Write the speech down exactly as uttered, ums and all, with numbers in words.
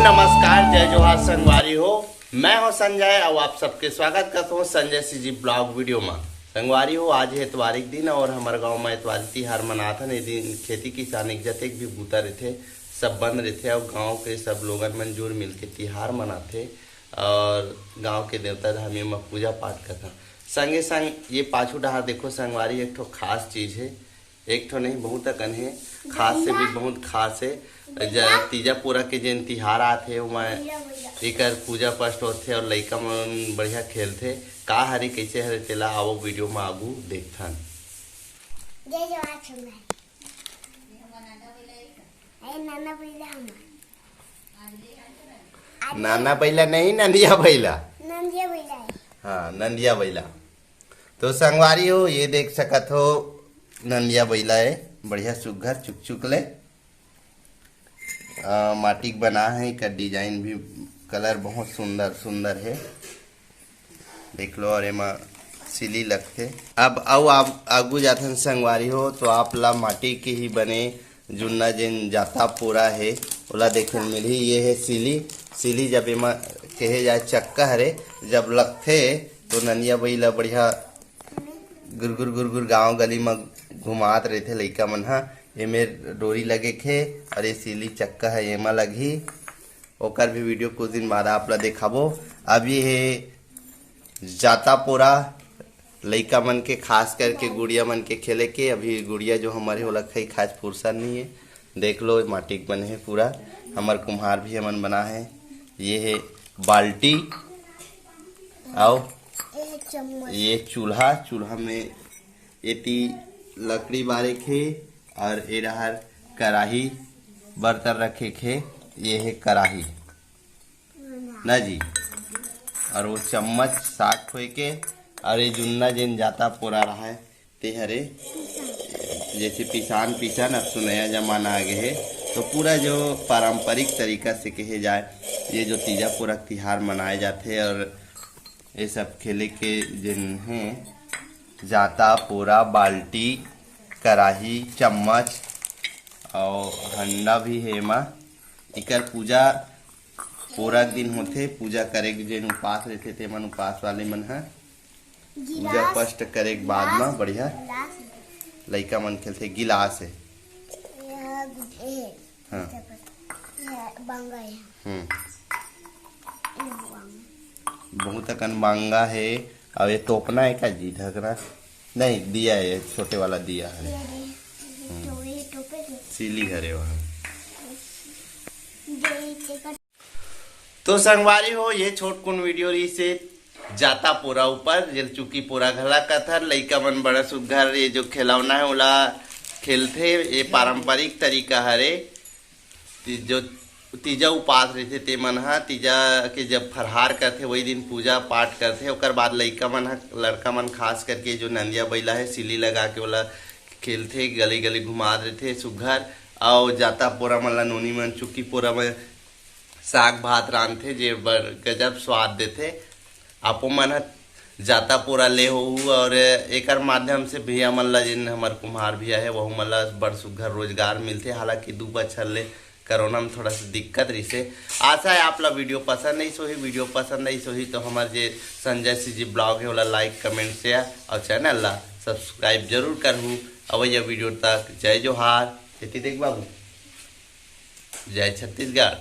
नमस्कार, जय जोहार संगवारी हो। मैं हूं संजय और आप सबके स्वागत करता हूं संजय सीजी ब्लॉग वीडियो में। संगवारी हो, आज है एतवारी के दिन और हमारे गांव में एतवारी तिहार मनात हन। ये दिन खेती किसानी के जतेक भी बूता रहथे, सब बंद रहथे और गांव के सब लोगन मन जुड़ मिल के तिहार मनाथे और गांव के देवता धामी में पूजा पाठ करथन। संगे संग ये पाछू डहार देखो संगवारी, एक ठो खास चीज है, एक ठो नहीं, बहुत अकन है। खास से भी बहुत खास है। ज-, तीजा पूरा के जेन तिहार आत है, ओमा एकर पूजा पाठ होथे और लइका मन बढ़िया खेलथे। का हरे, कैसे हरे, तेला आवो वीडियो में आगू देखथन। जय जवान संगवारी। ए, नाना बइला हमार। नाना बइला नहीं, नंदिया बइला। नंदिया बइला है। हाँ, नंदिया बइला। तो संगवारी हो, ये देख सकत हो, नंदिया बइला है, बढ़िया सुग्घर चुकचुक ले। आ, माटी के बना है, एकर डिजाइन भी, कलर बहुत सुंदर सुंदर है। देख लो, और एमा सिली लगथे। अब अउ आप आगू जाथन संगवारी हो, तो आप ला माटी के ही बने जुन्ना जेन जाता पोरा हे, ओला देखे ल मिलही। ये हे सिली। सिली जब एमा कहे जाए चक्का हरे, जब लगथे तो नंदिया बइला बढ़िया गुरगुर गुरगुर गांव गली म घुमात रहिथे लइका मन ह। एमे डोरी लगे के हे और ये सिली चक्का है, एमा लगही। ओकर भी वीडियो कुछ दिन बाद आप ला देखाबो। अब ये हे जाता पोरा लइका मन के, खास करके गुड़िया मन के खेले के। अभी गुड़िया जो हमारे, ओला खई खास फुर्सत नहीं है। देख लो, माटी के बने है पूरा, हमर कुम्हार भी हमन बना है। ये है बाल्टी, आओ, ये चूल्हा, चूल्हा में एती लकड़ी बारे के और ए डहार कराही, बर्तन रखे के, ये है कराही ना जी। और वो चम्मच साग खोए के, और ये जुन्ना जेन जाता पोरा रहा है, ते हरे जैसे पिसान पिसान, अब तो नया जमाना आ गए है। तो पूरा जो पारंपरिक तरीका से कहे जाए, ये जो तीजा पोरा तिहार मनाए जाते और ये सब खेले के जेन है, जाता, पोरा, बाल्टी, कराही, चम्मच और हंडा भी है एमा। एकर पूजा पोरा के दिन होथे। पूजा करे के जेन उपास रहथे, तेमन उपास वाले मन ह पूजा गिलास, पस्ट करे के बाद म गिलास, बढ़िया गिलास। लइका मन खेलथे। गिलास है। ये गुड्डे है। हाँ। ये बांगा है। हम्म। ये बांगा। बहुत अकन बांगा है। और ये तोपना है का जी, ढकना? नहीं, दिया है, छोटे वाला दिया है। ये दे। तो ये टोपे दे। सिली हरे वहाँ। ये चेकर। तो संगवारी हो, ये छोटकुन वीडियो रहिसे जाता पोरा ऊपर, जेल चुकी पोरा घला कथर। लइका मन बड़ा सुग्घर ये जो खिलौना है, ओला खेलथे। ये पारंपरिक तरीका हरे। ती-, जो तीजा उपास रहिथे, ते मन ह तीजा के जब फरहार करथे, वही दिन पूजा पाठ करथे। ओकर बाद लइका मन ह, लड़का मन खास करके जो नंदिया बइला है, सिली लगा के ओला खेलथे, गली गली घुमात रहिथे सुग्घर। अउ जाता पोरा मन ला नोनी मन चुकी पोरा में साग भात रांधथे, जे बड़ गजब स्वाद देथे। आपो मन ह जाता पोरा ले होहू और एकर माध्यम से भैया मन ला, जिन हमर कुम्हार भैया है, वहू मन ला बड़ सुग्घर रोजगार मिलथे। हालांकि दू बछर ले कोरोना में थोड़ा सा दिक्कत रहिसे। आशा है आप ला वीडियो पसंद नहीं सोही। वीडियो पसंद नहीं सोही तो हमर जे संजय सीजी ब्लॉग है, ओला लाइक, कमेंट, शेयर और चैनल ला सब्सक्राइब जरूर करहू। अवैया वीडियो तक जय जोहार। खेती देख बाबू, जय छत्तीसगढ़।